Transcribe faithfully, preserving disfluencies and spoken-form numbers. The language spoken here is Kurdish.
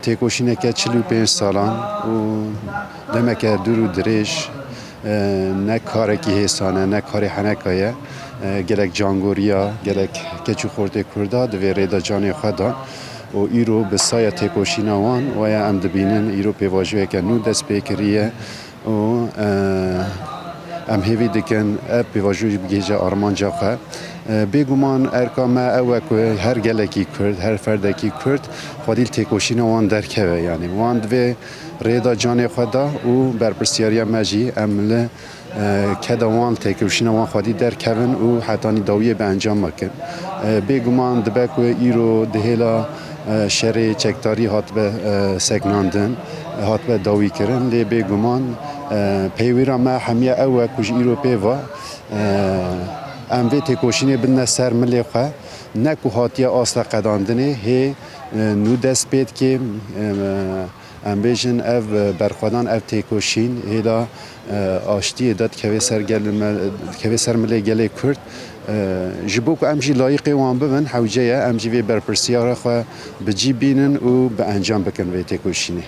Têkoşîneke çil û pênc salan û demeke dûr û dirêj, e, ne karekî hêsan e, ne karê heneka ye. E, gelek cangoriya, gelek keç û xortê Kurda di vê rêda canê xwe da û îro bi saya têkoşîna wan waya em dibînin, îro pêvajoyeke nû dest pê kiriye û, e, em hêvî dikin ev pêvajoyê bigihêje armanca xwe. E, bêguman erka me ew e ku her gelekî Kurd, her ferdekî Kurd xwedî li têkoşîna wan derkeve. Yanî wan divê rêda canê xwe da û berpirsiyariya me jî em li, e, keda wan, têkoşîna wan xwedî derkevin û hetanî dawiyê bi encam bikin. E, bêguman dibe ku îro di hêla, e, şerê çekdarî hatibe, e, seknandin, hatibe dawî kirin. Lê bêguman, e, peywîra me hemiya ew e ku ji îro pê ve, e, em vê têkoşînê bidine ser milê xwe. Ne ku hatiye asta qedandinê, hê, e, nû dest pê dikê, e, em bêjin ev, e, berxwedan, ev têkoşîn hêla, e, aştiyê de dikeve ser gel-, me-, dikeve ser milê gelê Kurd. E, ji bo ku em jî layîqê wan bibin, hewce ye em jî vê berpirsiyara xwe bi cî bînin û bi encam bikin vê têkoşînê.